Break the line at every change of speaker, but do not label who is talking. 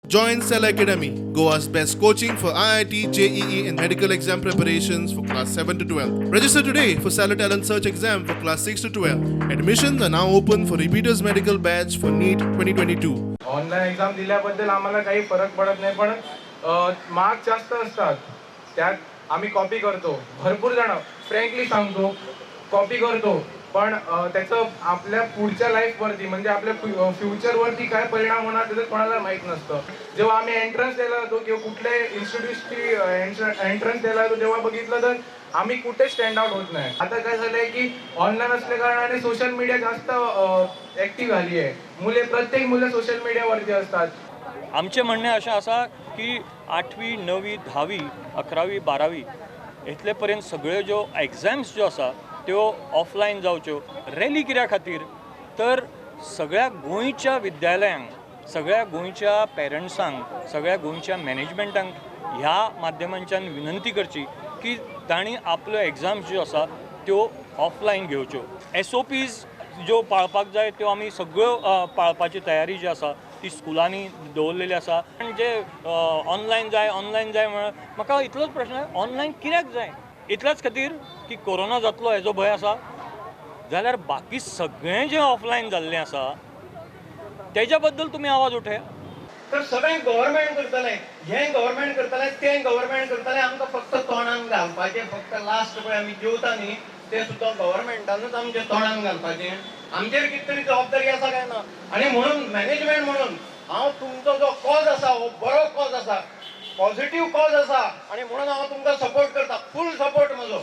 Join Cell Academy, Goa's best coaching for IIT, JEE, and medical exam preparations for class 7 to 12. Register today for Stellar Talent Search exam for class 6 to 12. Admissions are now open for repeaters medical batch for NEET 2022.
Online exam दिल्याबद्दल आम्हाला काही फरक पडत नाही, पण mark जास्त असतात त्यात आम्ही कॉपी करतो. भरपूर जण, फ्रँकली सांगतो, कॉपी करतो, पण त्याचं आपल्या पुढच्या लाईफवरती, म्हणजे आपल्या फ्युचरवरती काय परिणाम होणार त्याचं कोणाला माहीत नसतं. जेव्हा आम्ही एंट्रन्स द्यायला जातो किंवा कुठल्याही इन्स्टिट्यूटची एंट्रन्स द्यायला जातो, तेव्हा बघितलं तर आम्ही कुठे स्टँड आउट होत नाही. आता काय झालंय की ऑनलाईन असल्या कारणाने सोशल मीडिया जास्त ऍक्टिव्ह झाली आहे. मुले, प्रत्येक मुलं सोशल मीडियावरती असतात.
आमचें म्हणणें अशें आसा की आठवी, णवी, धावी, अकरावी, बारावी इतले पर्यंत सगळ्यो ज्यो एग्जाम्स ज्यो आसा त्यो ऑफलायन जावच्यो. रॅली कित्या खातीर तर सगळ्या गोंयच्या विद्यालयांक, सगळ्या गोंयच्या पेरंट्सांक, सगळ्या गोंयच्या मॅनेजमेंटांक ह्या माध्यमांच्यान विनंती करची की तांणी आपल्यो एग्जाम्स ज्यो आसा त्यो ऑफलायन घेवच्यो. एस ओ पीज ज्यो पाळपाक जाय त्यो आमी सगळ्यो पाळपाची तयारी जी आसा ती स्कुलांनी दवरलेली आसा. आनी जे ऑनलायन जाय, ऑनलायन जाय म्हळ्यार म्हाका इतलोच प्रश्न, ऑनलायन कित्याक जाय? इतल्याच खातीर की कोरोना जातलो हेजो भंय आसा, जाल्यार बाकी सगळें जें ऑफलायन जाल्लें आसा तेज्या बद्दल तुमी आवाज उठया.
तर सगळें गव्हर्मेंट करतलें, हें गव्हर्मेंट करतलें, तें गव्हर्मेंट करतलें, आमकां फक्त तोंडान घालपाचें. फक्त लास्ट पळय आमी जेवता न्ही तें सुद्दां गव्हर्मेंटानूच आमच्या तोंडान घालपाचें. आमचेर कितें तरी जबाबदारी आसा काय ना? आनी म्हणून मॅनेजमेंट म्हणून हांव तुमचो जो कॉज आसा हो बरो कॉज आसा, पॉझिटिव्ह कॉज आसा, आनी म्हणून हांव तुमकां सपोर्ट करता, फूल सपोर्ट म्हजो.